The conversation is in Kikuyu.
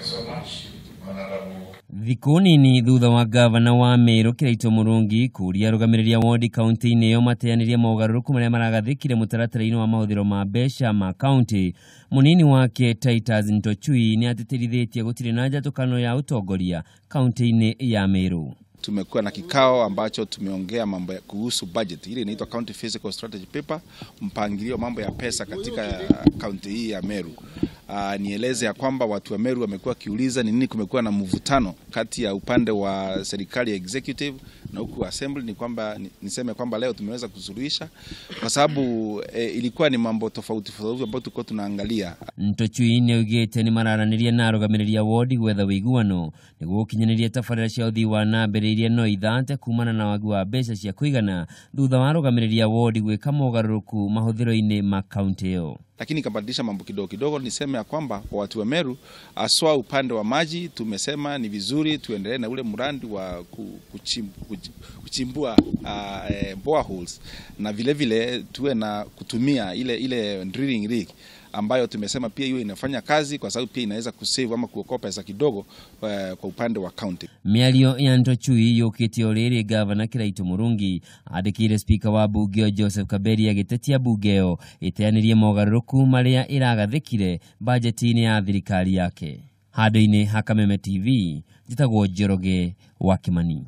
You so much, Honorable. Thikũ nini thutha wa gavana wa Meru Kiraito Murungi kũria arũgamĩrĩri a wondi kaunti-inĩ ĩyo mateanĩrie mogarũrũku marĩa maragathĩkire mũtaratara-inĩ wa mahũthĩro ma mbeca ma kaunti, mũnini wake Titus Ntochui nĩ atĩtĩrithĩtie gũtirĩ na njatũkano ya ũtongoria kaunti-inĩ ya Meru. Tumekuwa na kikao ambacho tumeongea mambo ya kuhusu budget ile inaitwa County Fiscal Strategy Paper, mpangilio mambo ya pesa katika kaunti hii ya Meru. Nieleze ya kwamba watu wa Meru wamekuwa wakiuliza ni nini kumekuwa na mvutano kati ya upande wa serikali ya executive na huku assembly. Ni kwamba niseme kwamba leo tumeweza kusuluhisha kwa sababu ilikuwa ni mambo tofauti tofauti ambayo tulikuwa tunaangalia. Ntochui nĩaugĩte nĩ mararanĩria na arũgamĩrĩri a wondi gwetha ũiguano nĩguo gũkinyanĩria tabarĩra cia ũthii wa na mbere iria no ithate kumana na wagi wa mbeca cia kũigana thutha wa arũgamĩrĩri a wondi gwĩka mogarũrũku mahũthĩro-inĩ ma kaunti ĩyo. Lakini ikabadilisha mambo kidogo kidogo. Niseme ya kwamba kwa watu wa Meru, haswa upande wa maji, tumesema ni vizuri tuendelee na ule mradi wa kuchimbua boreholes na vile vile tuwe na kutumia ile drilling rig ambayo tumesema pia hiyo inafanya kazi kwa sababu pia inaweza kusave ama kuokoa pesa kidogo kwa upande wa county. Mĩario ya Ntochui yũkĩte o rĩrĩ gavana Kiraito Murungi andĩkĩire spika wa mbunge ĩyo Joseph Kaberi agĩtetia mbunge ĩyo ĩteanĩrie mogarũrũku marĩa ĩragathĩkire bajeti-inĩ ya thirikari yake. Handũ-inĩ ha Kameme TV, njĩtagwo Njoroge wa Kimani.